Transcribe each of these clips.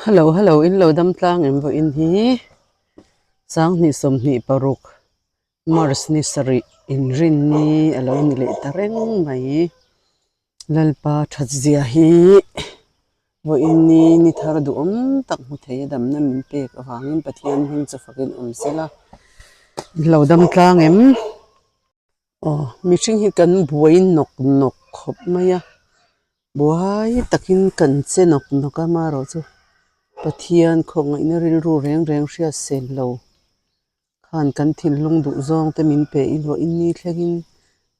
Hello hello in lo dam tlang em vawiin hi sanghnih 26 March ni sarih inrinni a lo ni leh ta reng mai Lalpa that zia hi vawiin ni ni thar duhawm tak hmu thei a damna min pek avangin Pathian hming chu fakin awm sela in lo dam tlang em. Aw mihring hi kan buai nawk nawk khawp mai a buai takin kan che nawk nawk a amaherawh chu Pathian khawngaihna rilru reng reng hriat sel lo khan kan thinlung duh zawng te min pe in vawiin ni thlengin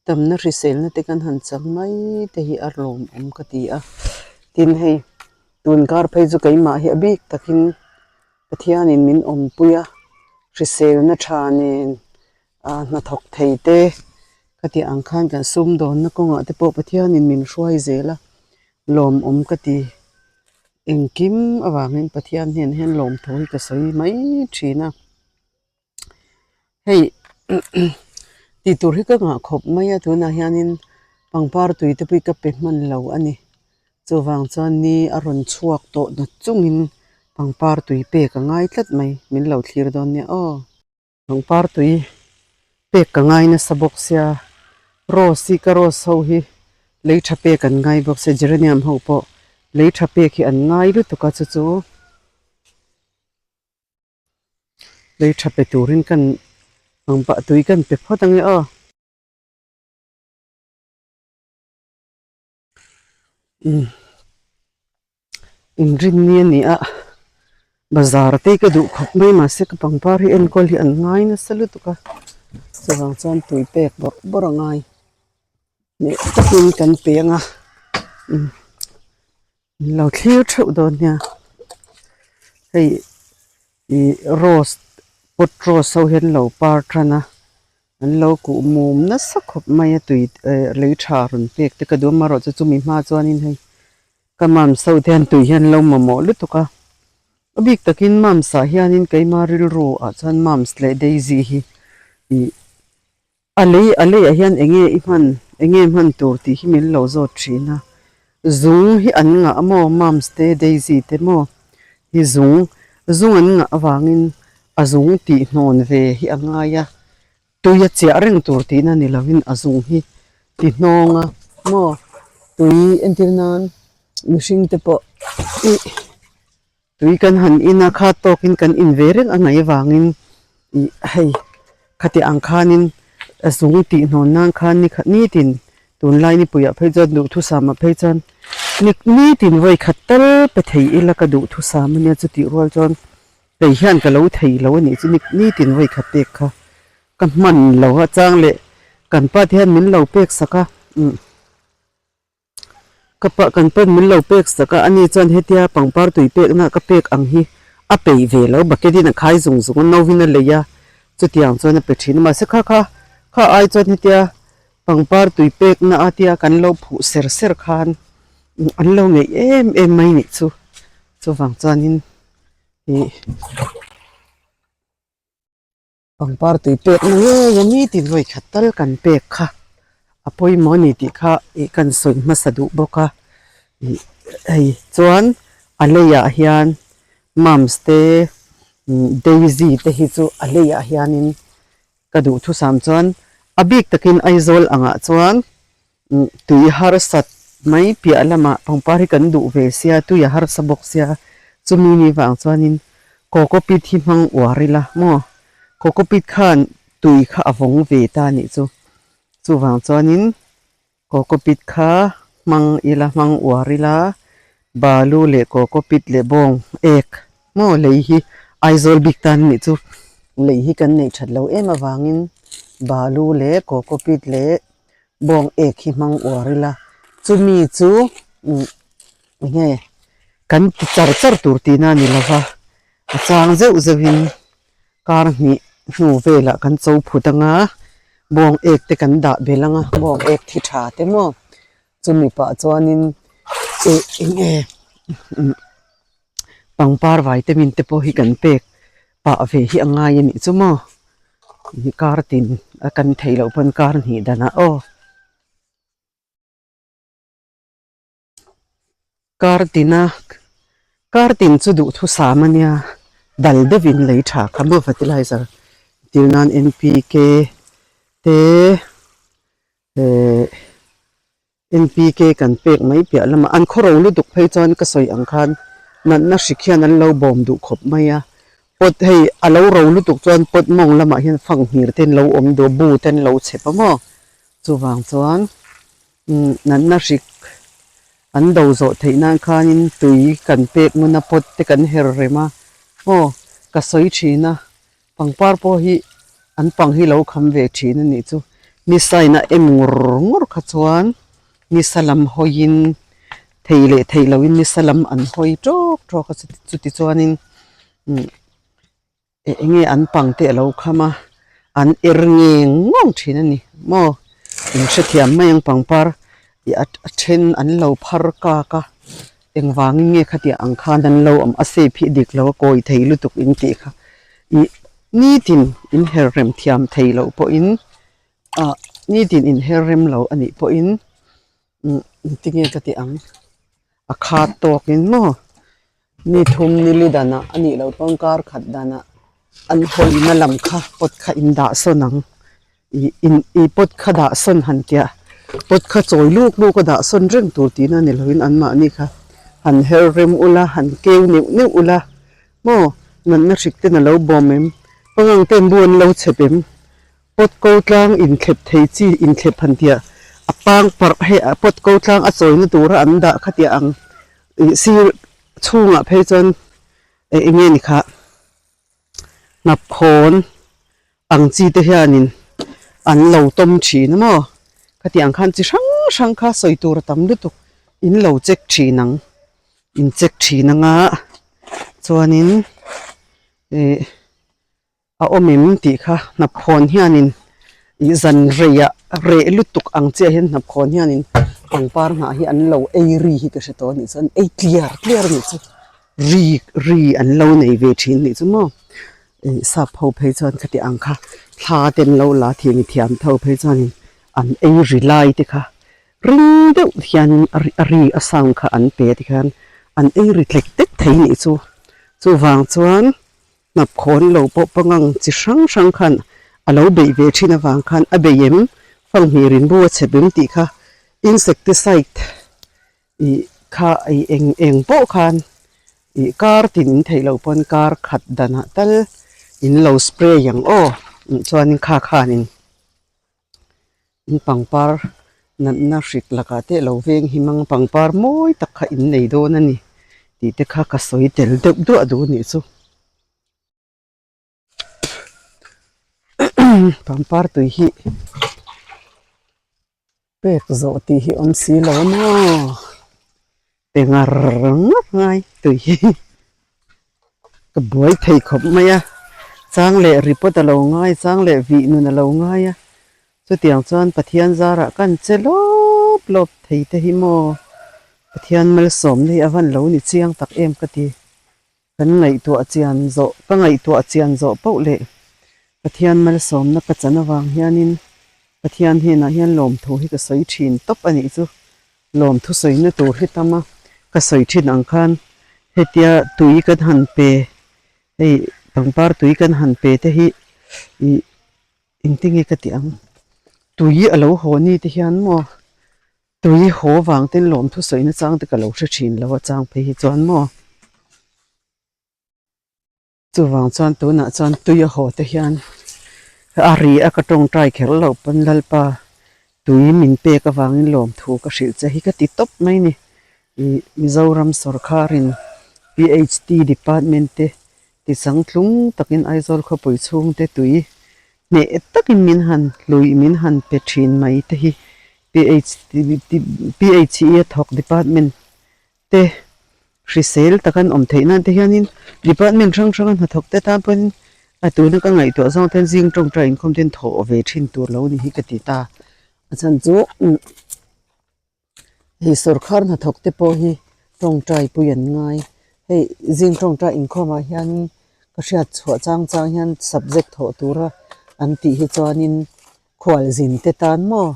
tamna hriselna te kan han chang mai te hi a lawmawm ka ti a tin hei tun kar phei chu keimah hi a bik takin Pathianin min awmpui a hriselna tha nen. Ah hnathawk thei te ka tih ang khan kan sumdawnna kawngah te pawh Pathianin min hruai zel a lawmawm ka ti. Engkim avangin Pathian hian hian lawmthaw hi ka sawi mai thin a. Hei tih tur hi ka ngah khawp mai a tunah hianin pangpar tui te pawh hi ka pe hman lo a ni. Chuvang chuan ni a rawn chhuak tawh na chungin pangpar tui pek a ngai tlat mai min lo thlir dawn nia aw. Pangpar tui pek ka ngai nasa bawk sia rose hi ka rose ho hi lei tha pek an ngai bawk sia geranium ho pawh lei tha pek hi an ngai lutuk a chu chu lei tha pe turin kan pangpar tui kan pe phawt ange aw. Inrinni a ni a bazar te ka duh khawp mai mahse ka pangpar hi enkawl hi an ngai nasa lutuk a chuvang chuan tui pek bawrh bawrh a ngai leh takin kan pe ang a min lo thlir theuh dawn nia hei ih rose pot rose ho hian lo par tan a. An lo kuh mum nasa khawp mai a tui eh lei tha rawn pek te ka duh a amaherawh chu chumi hma chuanin hei ka mams ho te hian tui hian lo mamawh lutuk a a bik takin mams ah hianin keima rilru ah chuan mams leh daisy hi ih a lei a leiah hian eng nge i hman eng nge hman tur tih hi min lo zawt thin a zung hi an ngah maw mams te daisy te maw hi zung zung an ngah avangin A zung tih hnawn ve hi a ngai a, tui a chiah reng tur tihna ni lovin a zung hi ti hnawng a maw tui entir nan mihring te pawh ih tui kan han in a kha tawkin kan in ve reng a ngaih avangin ih hei khati ang khanin a zung tih hnawn nan khan ni khat nitin tunlai nipuiah phei chuan duhthusam ah phei chuan ni nitin vawi khat tal pe thei ila ka duhthusam ania chutih rual chuan. Kei hian ka lo thei lo a nih chu nitin vawi khat pek kha ka hman lo a chang leh kan pa te hian min lo pek sak a umm ka pa kan pa'n min lo pek sak a ani chuan hetia pangpar tui pekna ka pek ang hi a peih ve lo bucket in a khai zung zung a no in a lei a chutiang chuan a pe thin a mahse kha kha kha ai chuan hetia pangpar tui pekna a tia kan lo phuh ser ser khan an lo ngeih em em mai nih chu chuvang chuanin. Ih pangpar tui pek na ngei a nitin vawi khat tal kan pek kha a pawimawh a ni tih kha ih kan sawi hmasa duh bawk a ih hei chuan a leiah hian mums te daisy te hi chu a leiah hianin ka duhthusam chuan a bik takin Aizawl angah chuan Tui harsat mai piah lamah pangpar hi kan duh ve sia, tui a harsa bawk sia, chumi ni vang chuanin cocopeat hi hmang uar ila maw? Cocopeat khan tui kha a vawng ve ta anih chu, chuvang chuanin cocopeat kha hmang ila hmang uar ila, balu leh cocopeat leh bawng ek maw lei hi Aizawl bik tan anih chu, lei hi kan neih that lo em avangin balu leh cocopeat leh. Bawng ek hi hmang uar ila chumi chu enge kan ti char char tur tihna a ni lova a chang zeuh zeuhin kar hnih hnu velah kan cho phut anga bawng ek te kan dah belh anga bawng ek thi tha te maw chumi pah chuanin eh enge pangpar vitamin te pawh hi kan pek pah ve hi a ngai a nih chu maw kar tin a kan theih loh pawn kar hnih danah aw kar tina. Kar tin chu duhthusam a nia, dal deuhin lei tha kha maw fertilizer tir nan NPK te eh NPK kan pek mai piah lamah an khaw ro lutuk phei chuan ka sawi ang khan natna hrik hian an lo bawm duh khawp mai a, pot hei a lo ro lutuk chuan pot mawng lamah hian fanghmir te an lo awm duh a, bu te an lo chep a maw chuvang chuan Natna hrik an do zawh theih nan khanin tui kan pek ngun a pot te kan her rem a, aw ka sawi thin a, pangpar pawh hi an pang hi lo kham ve thin a nih chu, ni sign a em ngur ngur kha chuan nisa lam hawiin thei leh theih lohin nisa lam an hawi tawk tawk a chuti chuanin umm. Eng nge an pang te a lo kham a, an er ngeng ngawng thin a ni maw? In hrethiam mai ang pangpar ih a then an lo phar kak a, engvangin nge khatiang ang khan an lo awm a shape hi a dik lo a kawi thei lutuk in tih kha ih nitin in her rem thiam thei loh pawhin ah nitin in her rem lo a nih pawhin umm engtinge ka tih ang a khat tawkin maw? Ni thum ni li danah a nih loh pawn kar khat danah an hawina lam kha pot kha in dah sawn ang ih in ih pot kha dah sawn han tia pot kha chawi luk luk a dah sawn reng tur tihna ni loin anmahni kha han her rem ula han keu neuh neuh ula maw natna hrik ten a lo bawm em pangang ten bu an lo chep em Pot ko tlang inthlep thei chi inthlep han tia a pang parh hei a pot ko tlang a chawina tura an dah kha tia ang ih sir chhungah phei chuan eng enge ni kha hnapkhawn ang chi te hianin an lo tawm thin a maw khatiang khan chi hrang hrang kha sawi tur a tam lutuk in lo check thin ang in check thin anga chuanin ih. A awm em tih kha hnapkhawn hianin ih zan reiah reh lutuk ang chiah hian hnapkhawn hianin pangpar hnah hi an lo ei ri hi ka hre tawh a nih chuan ei tliar tliar a nih chu ri ri an lo nei ve thin a nih chu maw ih sap ho phei chuan khati ang kha thla te an lo la thei a ni thiam tho phei chuanin an ei ri lai te kha ring deuh hianin a ri a sound kha an pe tikhian an ei ri tlek tlek thei a nih chu chuvang chuan. Hnapkhawn lo pawh pangang chi hrang hrang khan a lo beih ve thin avang khan a bei em, fanghmir in bu a chhep em tih kha insecticide ih kha ih eng eng pawh khan ih kar tin in theih loh pawn kar khat danah tal in lo spray ang aw chuanin kha khanin. In pangpar natna hrik lakah te lo veng hi mang pangpar mawi tak kha in nei dawn a ni tih te kha ka sawi tel deuh duah duh a nih chu. Pangpar tui hi pek zawh tih hi awm si lo a maw pe ngar ngar ngai tui hi. Ka buai thei khawp mai a, chang leh report a lo ngai, chang leh vih nun a lo ngai a, chutiang chuan Pathian zarah kan che lawp lawp thei te hi maw Pathian malsawmna hi a van lo ni chiang tak em ka ti, kan ngaihtuah chian zawh ka ngaihtuah chian zawh poh leh Pathian malsawmna ka chan avang hianin Pathian hnenah hian lawmthu hi ka sawi thin tawp a nih chu. Lawmthu sawina tur hi tam a, ka sawi thin ang khan hetia tui kan han pe, hei pangpar tui kan han pe te hi ih engtinge ka tih ang, tui a lo haw ni te hian maw tui haw vang ten lawmthu sawina chang te ka lo hre thin lo a chang phei hi chuan maw. Chuvang chuan tunah chuan tui a haw te hian a ri a ka tawngtai kher loh pawn Lalpa tui min pek avangin lawmthu ka hrilh che hi ka ti tawp mai ni. Ih Mizoram sawrkharin PHD department te ti changtlung takin Aizawl khawpui chhungte tui hneh takin min han hlui min han pe thin mai te hi PHE a thawk department te hrisel tak an awm theih nan te hianin department hrang hranga hnathawk te tan pawhin a tuna ka ngaihtuah zawng ten zing tawngtai inkhawm ten thawh ve thin tur lo ni hi ka ti ta a chhan chu hei sawrkhar hnathawk te pawh hi tawngtai pui an ngai hei zing tawngtai inkhawm ah hianin ka hriat chhuah chang chang hian subject thawh tura an tih hi chuanin Khualzin te tan maw?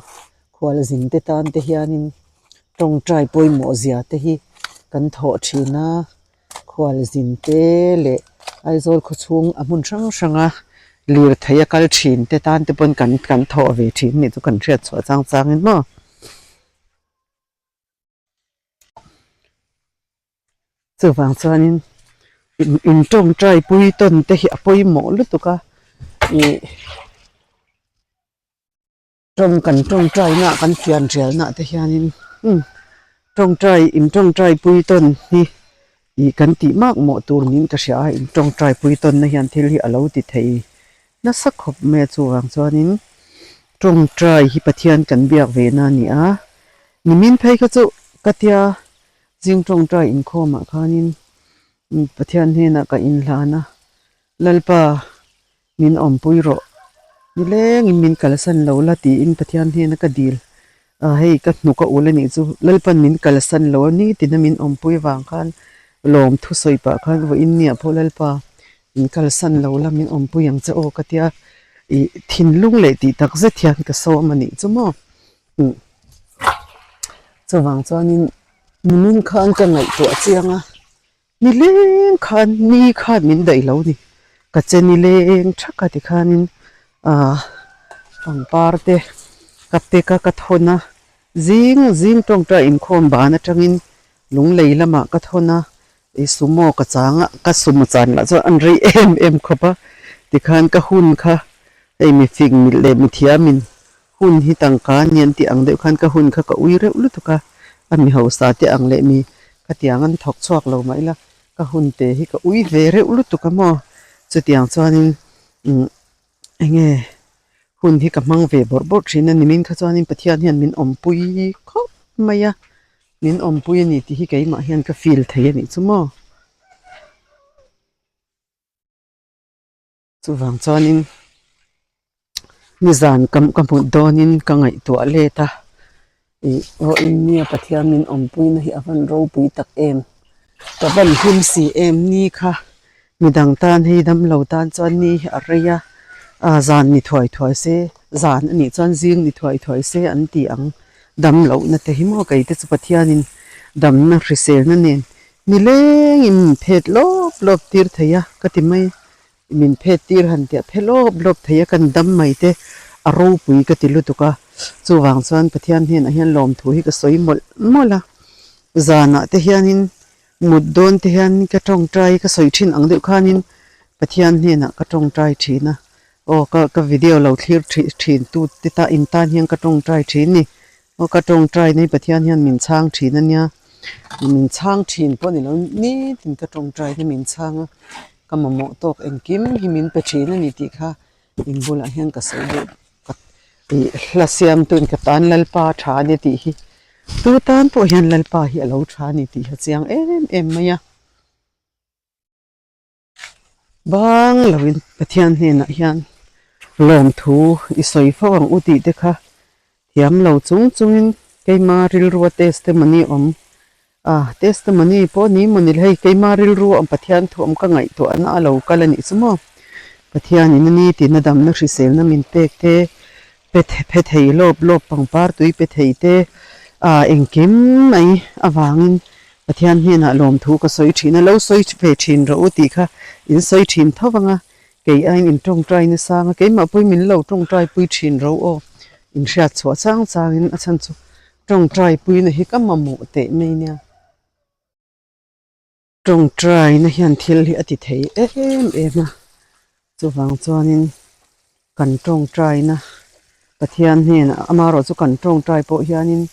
Khualzin te tan te hianin tawngtai pawimawh zia te hi kan thawh thin a. Khualzin te leh Aizawl khawchhung a hmun hrang hranga lirthei a kal thin te tan te pawn kan kan thawh ve thin nih chu kan hriat chhuah chang chang in maw. Chuvang chuanin in tawngtai pui tawn te hi a pawimawh lutuk a ih tawng kan tawngtai na ah kan fian rial na ah te hianin umm tawngtai in tawngtai pui tawn hi ih kan tih mak mawh tur niin ka hria a in tawngtai pui tawn na hian thil hi a lo ti thei nasa khawp mai a chuvang chuanin tawngtai hi Pathian kan biak ve na a ni a nimin phei kha chu ka tia Zing tawngtai inkhawmah khanin Pathian hnenah ka inhlan a, Lalpa min awmpui rawh, nilengin min kalsan lo la tiin Pathian hnena ka dil a, hei ka hnuk a ul a nih chu, Lalpan min kalsan lo a nitin a min awmpui vang khan lawm thusawi pah khan vawiin nia pawh Lalpa min kalsan lo la min awmpui ang che aw ka tia ih thinlung leh tih tak zet hian ka sawm a nih chu maw. Chuvang chuanin nimin khan ka ngaihtuah chiang a, nileng khan ni khan min daih lo ni, ka che nileng thak a tikhanin ah pangpar te ka pack a ka thawn a, zing zing tawngtai inkhawm ban atangin lunglei lamah ka thawn a, i sumo ka chang a, ka sumo chan lah chuan an rei em em khawp a, tikhan ka hun kha hei mifing leh mithiamin Hun hi tangka a ni an tih ang deuh khan ka hun kha ka ui reuh lutuk a, a mi hausa te ang leh mi khatiang an thawk chhuak lo mah ila ka hun te hi ka ui ve reuh lutuk a maw. Chutiang chuanin umm eng nge hun hi ka hmang ve bawrh bawrh thin a ni min kha chuanin Pathian hian min awmpui khawp mai a, min awmpui a ni tih hi keimah hian ka feel thei a nih chu maw. Chuvang chuanin nizan ka ka hmuh dawnin ka ngaihtuah let a, ih vawiin nia Pathian min awmpuina hi a van ropui tak em, ka van hlim si em ni kha midang tan hei damlo tan chuan ni hi a rei a, ah zan ni thuai thuai se zan a nih chuan zing ni thuai thuai se an ti ang damlohna te hi maw kei te chu Pathianin damna hriselna nen Nilengin min phet lawp lawp tir thei a ka ti mai, min phet tir han tiah phe lawp lawp thei a kan dam mai te a ropui ka ti lutuk a, chuvang chuan Pathian hnenah hian lawmthu hi ka sawi mawlh mawlh a, zanah te hianin mut dawn te hian ka tawngtai ka sawi thin ang deuh khanin Pathian hnenah ka tawngtai thin a, aw ka ka video lo thlir thin tu te ta in tan hian ka tawngtai thin ni. Aw ka tawngtai nei Pathian hian min chhang thin a nia, min chhang thin pawh ni lo nitin ka tawngtai hi min chhang a, ka mamawh tawk engkim hi min pe thin a ni tih kha in bulah hian ka sawi deuh ka ih hla siamtuin ka tan Lalpa tha a ni tih hi tu tan pawh hian Lalpa hi a lo tha a ni tih hi a chiang em em mai a. Bang loin Pathian hnenah hian lawmthu i sawi fo ang u tih te kha thiam lo chung chungin keima rilrua testimony awm a, testimony pawh ni maw ni le hei keima rilrua awm Pathian thu awm ka ngaihtuahna a lo kal a nih chu maw. Pathianin a ni tina damna hriselna min pek te pe phe thei lawp lawp pangpar tui pe thei te ah engkim mai avangin Pathian hnenah lawmthu ka sawi thin a, lo sawi ve thin rawh u tih kha in sawi thin tho vang a, kei aiin in tawngtai nasang a, keimah pawhin min lo tawngtai pui thin ro aw, in hriat chhuah chang changin a chhan chu tawngtai puina hi ka mamawh teh mai nia. Tawngtaina hian thil hi a ti thei em em a, chuvang chuanin kan tawngtaina Pathian hnenah amaherawhchu kan tawngtai pawh hianin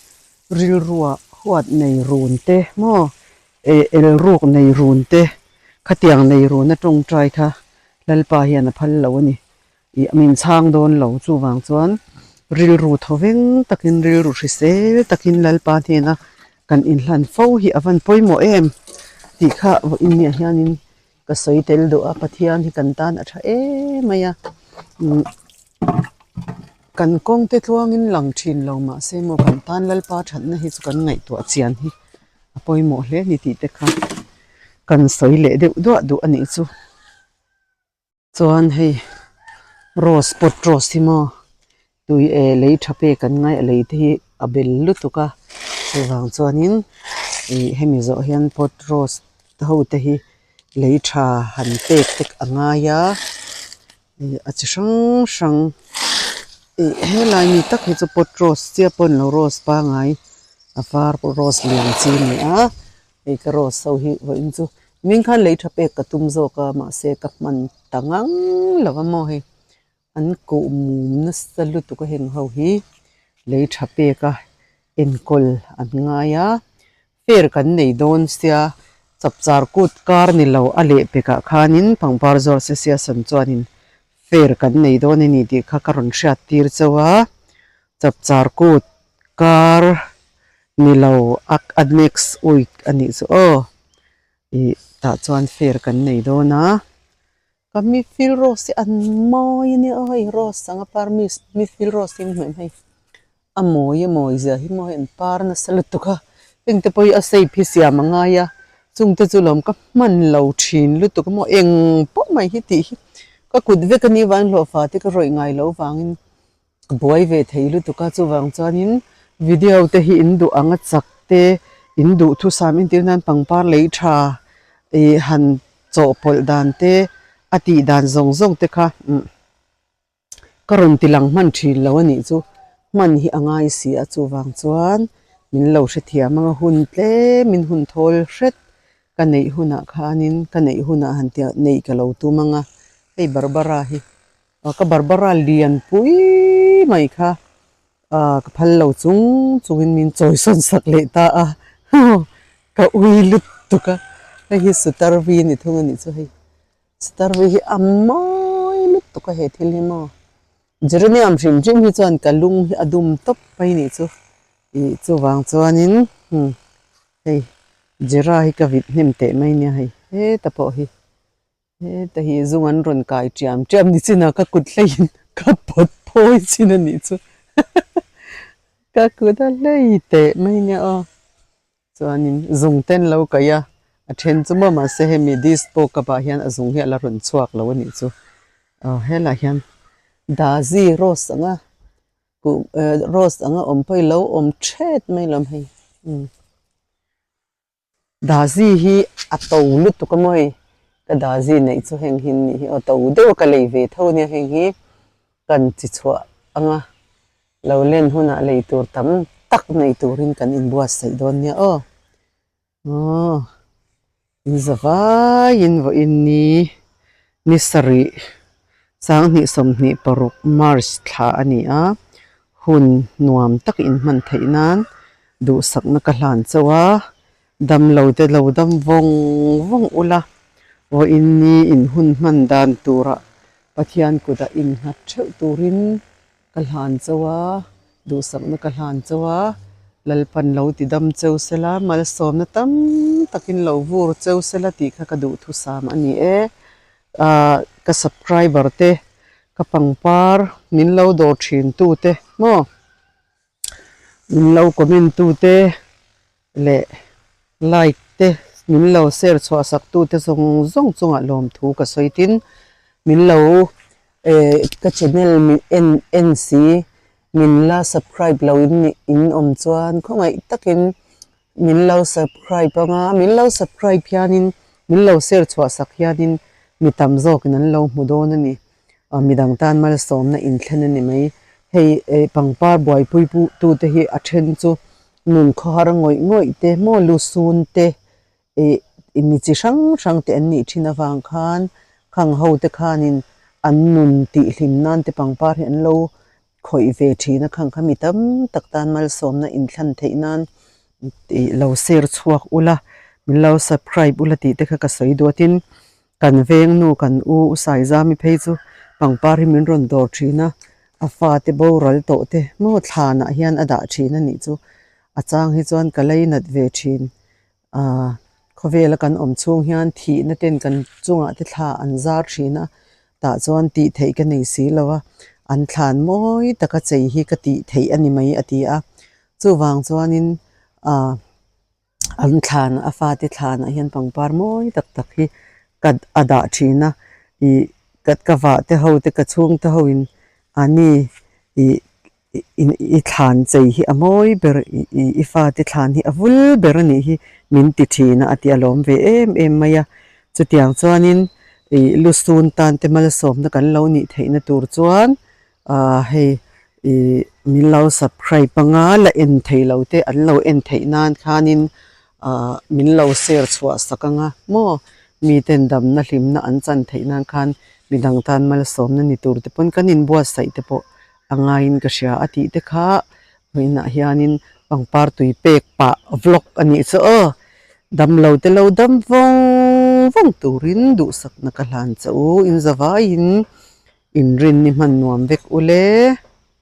rilrua huat nei run te maw eh elruk nei run te khatiang nei runa tawngtai kha Lalpa hian a phal lo a ni. Ih min chhang dawn lo chuvang chuan rilru thaw veng takin rilru hrisel takin Lalpa hnena kan inhlan fo hi a van pawimawh em tih kha vawiin niah hianin ka sawi tel duh a Pathian hi kan tan a tha em mai a umm kan kawng te tluangin lang thin lo mahse maw kan tan Lalpa thatna hi chu kan ngaihtuah chian hi a pawimawh hle a ni tih te kha kan sawi leh deuh duah duh a nih chu. Chuan hei rose pot rose hi maw tui eh lei tha pek an ngai a lei te hi a bel lutuk a chuvang chuanin ih hemi zawh hian pot rose ho te hi. Lei tha han pek te a ngai a ih a chi hrang hrang ih helai mi tak hi chu pot rose chiah pawh a ni lo rose pangai a var pawh rose lian chi a ni a hei ka rose ho hi vawiin chu ming khan lei tha pek ka tum zawk a mahse ka hman ta ngang lo a maw hei an koh mum nasa lutuk a heng ho hi lei tha pek a enkawl an ngai a. Fair kan nei dawn sia, chapchar kut kar ni lo a leh pekah khanin pangpar zawr se sia san chuanin fair kan nei dawn a ni tih kha ka rawn hriat tir chauh a, chapchar kut kar ni lo a a next week a nih chu aw ih tah chuan fair kan nei dawn a. Ka midfield rose hi an mawi a nia aw hei rose anga par midfield rose hi hmuh em hei a mawi a mawi zia hi maw hei an par nasa lutuk a heng te pawh hi a shape hi siam a ngai a chung te chu lawm ka hman lo thin lutuk a maw eng pawh mai hi tih hi ka kut vek a nih vangin hlawhfa te ka rawih ngai loh vangin ka buai ve thei lutuk a chuvang chuanin video te hi in duh ang a chak te in duh thusam entir nan pangpar lei tha ih han chawhpawlh dan te a tih dan zawng zawng te kha umm ka rawn ti lang hman thin lo a nih chu hman hi a ngai si a chuvang chuan min lo hrethiam ang a hun tlem in hun thawl hret ka neih hunah khanin ka neih hunah han tia neih ka lo tum ang a hei Barbara hi. Ka Barbara lian pui mai kha ka phal lo chung chungin min chawisawn sak leh ta a, ka ui lutuk a, hei hi Sutarvi ni thung a nih chu hei, Sutarvi hi a mawi lutuk a he thil hi maw, Geranium hrim hrim hi chuan ka lung hi a dum tawp mai a nih chu, ih chuvang chuanin hei Gera hi ka vit hnem teh mai nia hei heta pawh hi. Heta hi zung an rawn kai ṭiam ṭiam ni chin a ka kut hleiin ka pawt phawi chin a nih chu ka kut a hlei teh mai nia aw chuanin zung te an lo kaih a a then chu maw mahse hemi dispo cup ah hian a zung hi a la rawn chhuak lo a nih chu aw helaiah hian dazi rose ang a kuh rose ang a awm pawh hi lo awm thet mai lo hei umm. Dazi hi a to lutuk a maw hei ka dazi neih chu heng hi an nih hi aw to deuh a ka lei ve tho ania heng hi kan chi chhuah anga lo len hunah lei tur tam tak nei turin kan inbuatsaih dawn nia aw aw in za vaiin vawiin ni ni sarih sanghnih 26 March thla a ni a hun nuam tak inhman theih nan. Duhsakna ka hlan chauh a, damlo te lo dam vawng vawng ula, vawiin ni in hun hman dan turah Pathian kutah innghat theuh turin ka hlan chauh a, duhsakna ka hlan chauh a, Lalpan lo ti dam cheu sela, malsawmna tam takin lo vur cheu sela tih kha ka duhthusam a ni e. Ahh ka subscriber te, ka pangpar min lo dawr thin tute maw? Min lo comment tute leh like te min lo share chhuah sak tute zawng zawng chungah lawmthu ka sawi tin min lo eh ka channel min en en si min la subscribe lo in nih in awm chuan khawngaih takin min lo subscribe anga min lo subscribe hianin min lo share chhuah sak hianin mi tam zawkin an lo hmu dawn a ni. Midang tan malsawmna inthlen a ni mai. Hei pangpar buaipui tute hi a then chu nun khawhar ngawih ngawih te maw lusun te ih mi chi hrang hrang te an nih thin avang khan khang ho te khanin an nun tih hlim nan te pangpar hi an lo khawih ve thin a khang kha mi tam tak tan malsawmna inthlan theih nan ih lo share chhuak ula min lo subscribe ula tih te kha ka sawi duat in. Kan veng nu kan u u Saizami phei chu pangpar hi min rawn dawr thin a, a fate boral tawh te maw thlanah hian a dah thin a nih chu. A chang hi chuan ka lei nat ve thin. Aaa khawvela kan awm chhung hian thihna ten kan chungah te thla an zar thin a, tah chuan tih theih ka nei si lo a, an thlan mawi taka chei hi ka tih theih a ni mai a ti a. Chuvang chuanin aaa. An thlan a fate thlanah hian pangpar mawi tak tak hi ka a dah thin a ih ka ka vah te ho te ka chhung te ho in a ni ih i thlan chei hi a mawi ber ih i fate thlan hi a vul ber a nih hi min ti thin a a ti a lawm ve em em mai a. Chutiang chuanin ih lusun tan te malsawmna kan lo nih theihna tur chuan ah hei ih min lo subscribe anga la en thei lo te an lo en theih nan khanin ah min lo share chhuah sak anga maw miten damna hlimna an chan theih nan khan midang tan malsawmna ni tur te pawn kan inbuatsaih te pawh a ngaiin ka hria a tih te kha vawiinah hianin pangpar tui pek pah vlog a nih chu aw damlo te lo dam vawng vawng turin duhsakna ka hlan che u in zavaiin inrinni hman nuam vek ule.